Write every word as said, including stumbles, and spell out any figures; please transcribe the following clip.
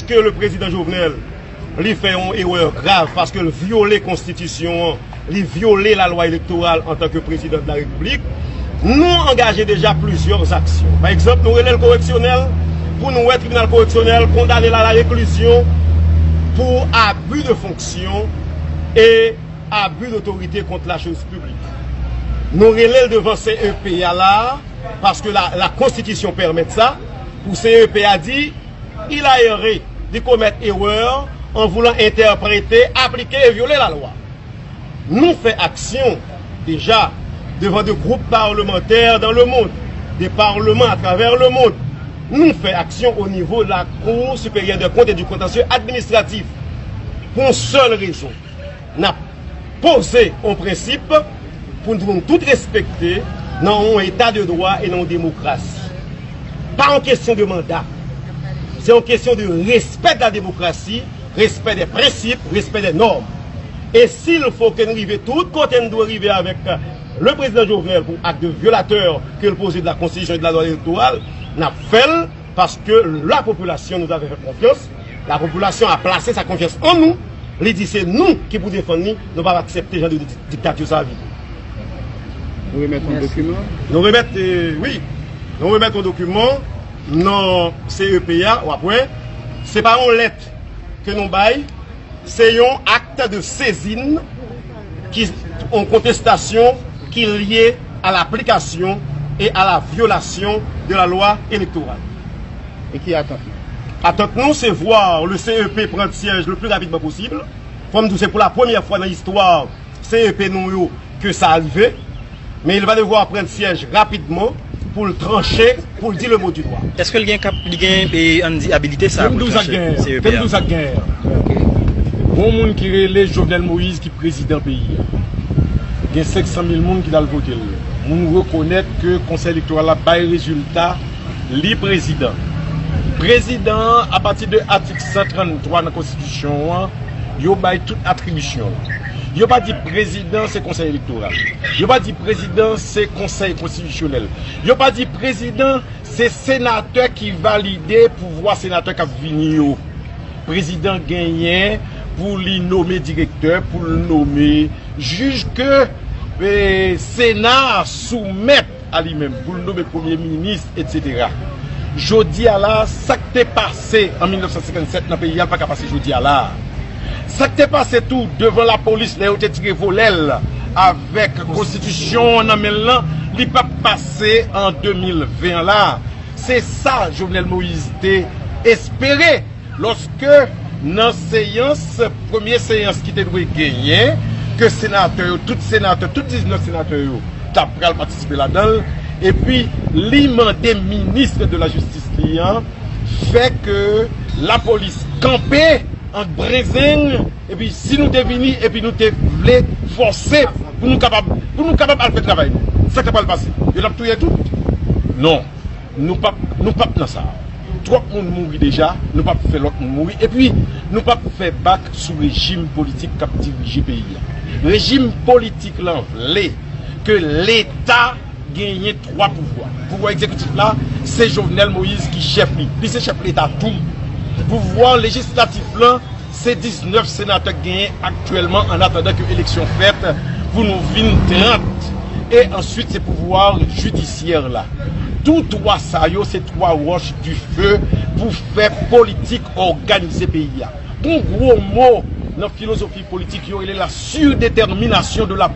ke le prezidan Jovenel, li fè yon erè grav paske l vyole konstitisyon an, li vyole lalwa elektoral antanke prezidan de la repiblik. Nou angaje deja plizyè aksyon. Pa egzanp, nou rele l koreksyonèl pou nou wè tribinal koreksyonèl kondane l a la reklizyon pou abi de fonksyon e abi dotorite kont la choz piblik. Nou rele l devan C E P a la, paske la, la konstitisyon pèmèt sa, pou C E P a di, il a erré, li komèt erè an voulan entèprete, aplike e vyole lalwa. Nou fè aksyon deja devan de gwoup parlemantè dans le monde, de parleman atravè le monde. Nou fè aksyon o nivo la Cour supérieure des comptes et du contentieux administratif. Pou yon sèl rezon, n ap poze yon prensip pou nou tout respekte nan yon eta de dwa e nan yon demokrasi. Pa yon kesyon de manda. Se yon kesyon de respè de la demokrasi, respè de prensip, respè de nòm. E si l fo ke n rive tout kote n dwe rive avèk le prezidan Jovenel pou ak de vyolatè ke l poze de la konstitisyon e de la lwa elektoral, n ap fè l. Paske la popilasyon nous avait fait confiance, la popilasyon a plase sa konfyans an nou, li di se nou ki pou defann li, nou p ap aksepte jan de di- diktati sa a vini. Nou remèt yon dokiman? Nou remèt, eh, wi, nou remèt yon dokiman nan C E P a, w ap wè, se pa yon lèt ke nou bay, se yon acte de saisine ki, yon kontestasyon ki lye a laplikasyon e a la vyolasyon de la lwa elektoral. E ki atant nou? Atant nou, se voir le C E P prendre siège le plus rapidement possible. Fò m di w, se pou la premyè fwa nan istwa C E P nou yo ke sa rive. Mais il va devoir prendre siège rapidement pou l tranche, pou l di le mot du roi. Èske l gen kap, li gen, e, ann di, abilite sa pou l tranche C E P a? Fè m di w sa k genyen. Gon moun ki rele Jovenel Moïse ki prezidan peyi a. Gen senk san mil moun ki t al vote l. Moun rekonèt ke Konsèy Elektoral la bay rezilta, li prezidan. Prezidan an, apati de atik san tranntwa nan Konstitisyon an, yo bay tout atribisyon l. Yo pa di prezidan se Konsèy Elektoral. Yo pa di prezidan se Konsèy Konstitisyonèl. Yo pa di prezidan se senatè ki valide pouvwa senatè k ap vini yo. Prezidan genyen pou li nome direktè, pou l nome jij ke, eh, Sena a soumèt a li menm, pou l nome premye minis, etsetera. Jodi a la, sa k te pase an mil nèf san senkannsèt nan peyi a, l pa ka pase jodi a la. Sa k te pase tou devan lapolis lè yo te tire volè l avèk konstitisyon an nan men l lan, li p ap pase an de mil ven an la. Se sa Jovenel Moïse te espere lòske nan seyans, premye seyans ki te dwe genyen, ke senatè yo, tout senatè, tout diznèf senatè yo, t ap pral patisipe ladan l, epi li mande minis de la jistis li an fè ke lapolis kanpe an brenzenn, epi si nou te vini, epi nou te vle fòse pou nou kapab, pou nou kapab al fè travay nou, sa k ta pral pase? Yo t ap touye tout? Non. Nou p ap, nou p ap nan sa. Twòp moun mouri deja, nou p ap fè lòt moun mouri. Epi, nou p ap fè bak sou rejim politik k ap dirije peyi a. Rejim politik lan vle ke Leta genyen twa pouvwa. Pouvwa egzekitif la, se Jovenel Moïse ki chèf li. Li se chèf Leta tou. Pouvwa lejislatif lan, se diznèf senatè k genyen aktyèlman, an atandan ke eleksyon fèt, pou nou vin trant. E answit, se pouvwa jidisyè la. Tou twa sa yo, se twa wòch dife pou fè politik òganize peyi a. Gon gwo mo nan filozofi politik, yo rele la surdétermination de la